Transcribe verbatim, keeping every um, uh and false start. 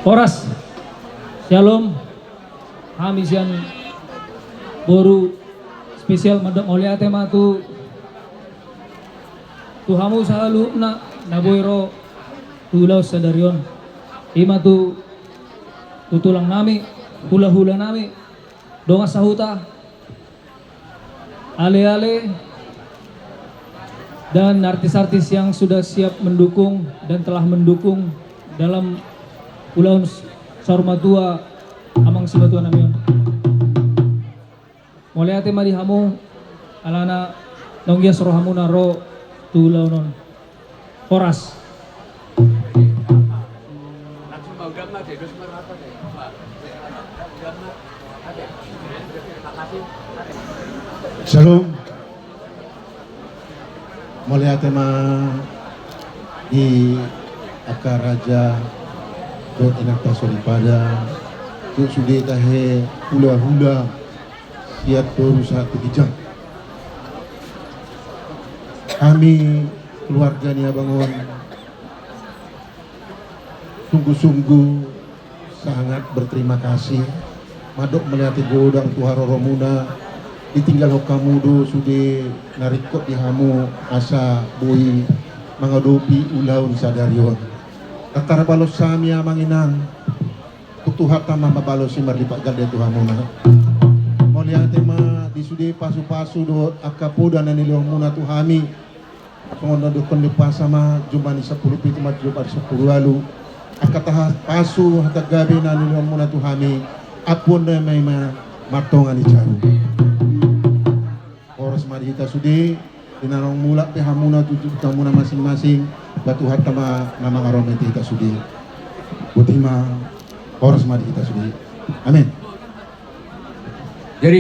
Horas. Syalom. Hami sian boru spesial mandok mauliate ma tu, tu hamu saluhutna na boi ro tu ulaon sadari on. I ma tu, tu tulang nami, hula-hula nami, dongan sahuta, ale-ale, dan artis-artis yang sudah siap mendukung dan telah mendukung dalam ulaon saur matua amang simatua nami on. Mauliate ma di hamu, alana naung gias rohamuna ro tu ulaon on. Horas. Syalom. Mauliate ma di angka raja dohot inanta soripada, dohot sude tahe hula-hula sian toru sahat tu ginjang. Hami keluarga ni abang on sungguh-sungguh sangat berterima kasih, mandok mauliate godang tu haroromuna, ditinggalhon hamu do sude na ringkot di hamu asa boi mangadopi ulaon sadari on. Ndang tarbalos hami amang inang, tung Tuhanta ma mambalosi marlipat ganda tu hamuna. Mauliate ma di sude pasu-pasu dohot angka poda na nilehonmuna tu hami. Songon na didokkon ni umpasa ma, jumadi sampulu pitu ma, jumadi sampulu ualu. Angka taha pasu hata gabe na nilehonmuna tu hami, ampuon damai ma martonga ni jabu. Horas ma di hita sude, di na naung mulak pe hamuna tu, tu hamuna masing-masing, ba Tuhanta ma na mangaramoti hita sude. Boti ma, horas ma di hita sude. Amin. Jadi